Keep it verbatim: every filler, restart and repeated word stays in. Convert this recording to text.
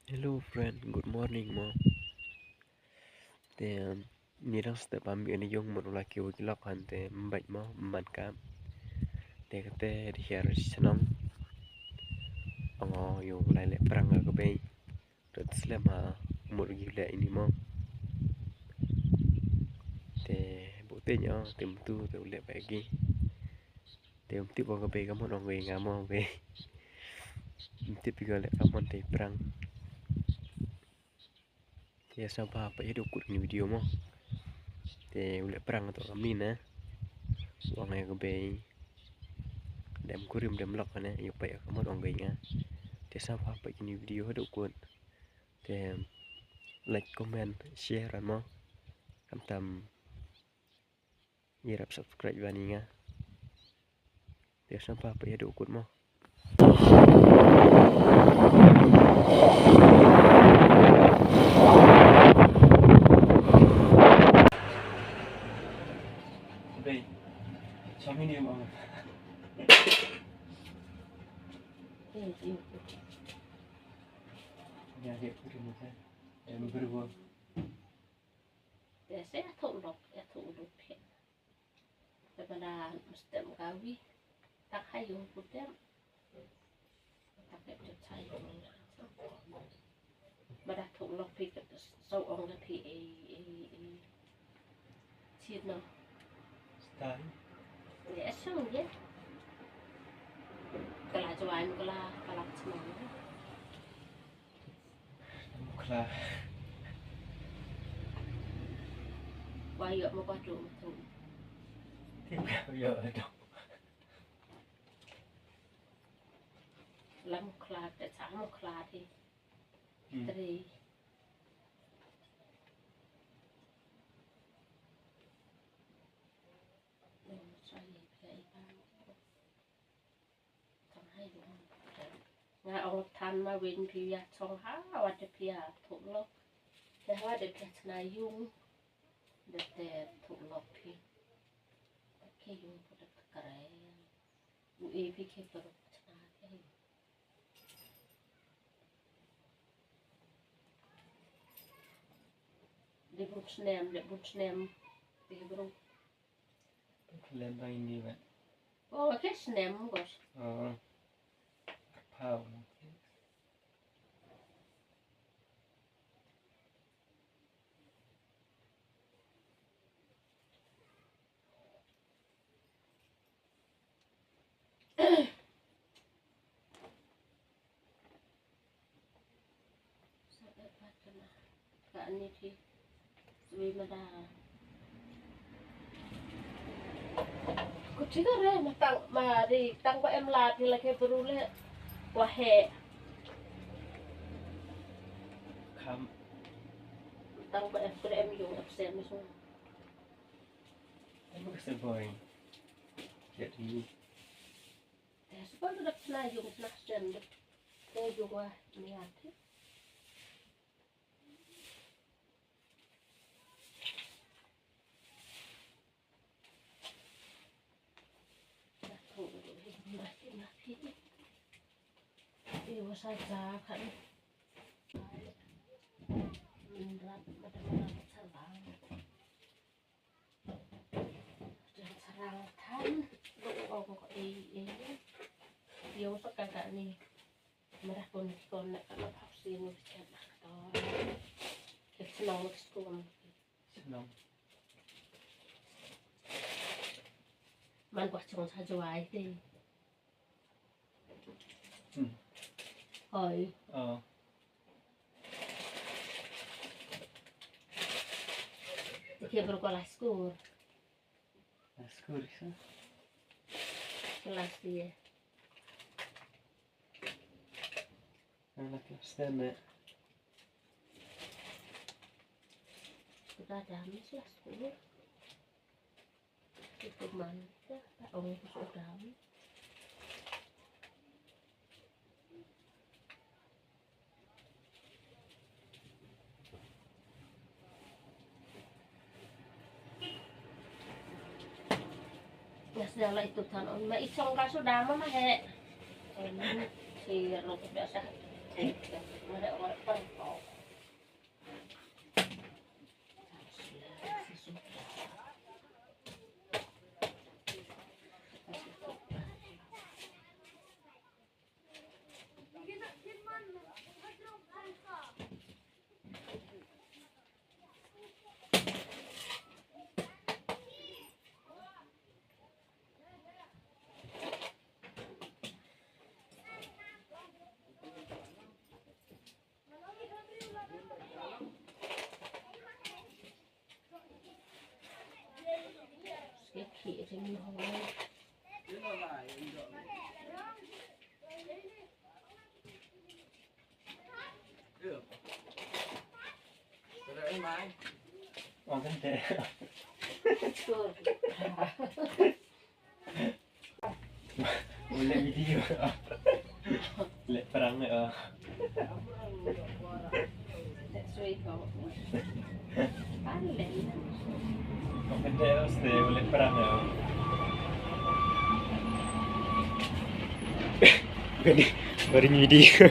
Hello friend, good morning mo. Te, um, ngi dang step bam ïa une yung mut u la kiew ki lok hangte, mbait mo, mban kam. Te kata dei hiar shnong. Ong ïa u lai leh prank ka bei. Te slem ha mut ki leh ine mo. Te bute nya, te mtu, te u leh ba ki. Te um tip ong ka bei ka mon ong ka nga mo bei. Um tip ka leh ka mon te prank. Te sngewbha peit ïa u kut kine video mo. Te u leh prank to kam ni na. Ong ïa ka bei. Dem kurim dem lok ne, ïa peit ka mon ong ka nga. Te sngewbha peit kine video haduh kut. Te like, comment, share mo. Khamtam ïarap subscribe bad nga. Te sngewbha peit haduh kut mo. Bei, chami ni mo. Ya, dia pergi makan. Em, berbuat. Te sa ïathuh lok, ïathuh lok phi. Te ba la mstem ka wi. Tak ha ïung putem. Tak ïa phi sa ïung. Ba da thuh lok phi ka sa ong da phi ei, ei, ei. Chin no. Stai. Ïa song ïa. Ka la jwai ka la, ka la chnong. Mukla. Wa ïoh mo ba tu tu. Tim ka ïoh dong. La mukla te sa mukla te. Hmm. Tri. Nga ong than ma wen phi ïa chong ha, wa te phi ïa thuh lok. Te ha wa te phi ïa chna ïung. Te te thuh lok phi. Te ke ïung pu te kare. U e phi ke pyruk chna te. De bun snem, de bun snem. De bun. Lem bang ini ba. Oh, ke snem bos. Oh. Pau. Ka ani thi. Sui ma da. Ko thi ka re ma tang ma ri tang ba em la phi la ke bru le. Wa he. Kam. Tang ba em kre em yung absent ma sung. Em ka se boy. Jet ni. Te shu pynrap sna yung sna stem de. Te yung wa niat. Iwa sa ja kan. Rap mata mata salang. Jan sarang than, duk ong ko ei ei. Ïa u sa ka ka ni. Mara kon kon na ka la phak si ni chat na ka to. Ke shnong skul. Shnong. Man ko chong sa jwai te. Hmm. Hoi. Oh. Te ke bro ko la skur. La skur sa. Last year. Ala klas ten ne. Kita dah mis la skur. Itu man, ya, tak ong itu sudah. Ya, sudah lah itu tan on. Ma isong ka sudah mama he. Si rok biasa. Ong kan te. Boleh video. Lek perang ya. Kok gede mesti boleh perang ya. Gede baru video.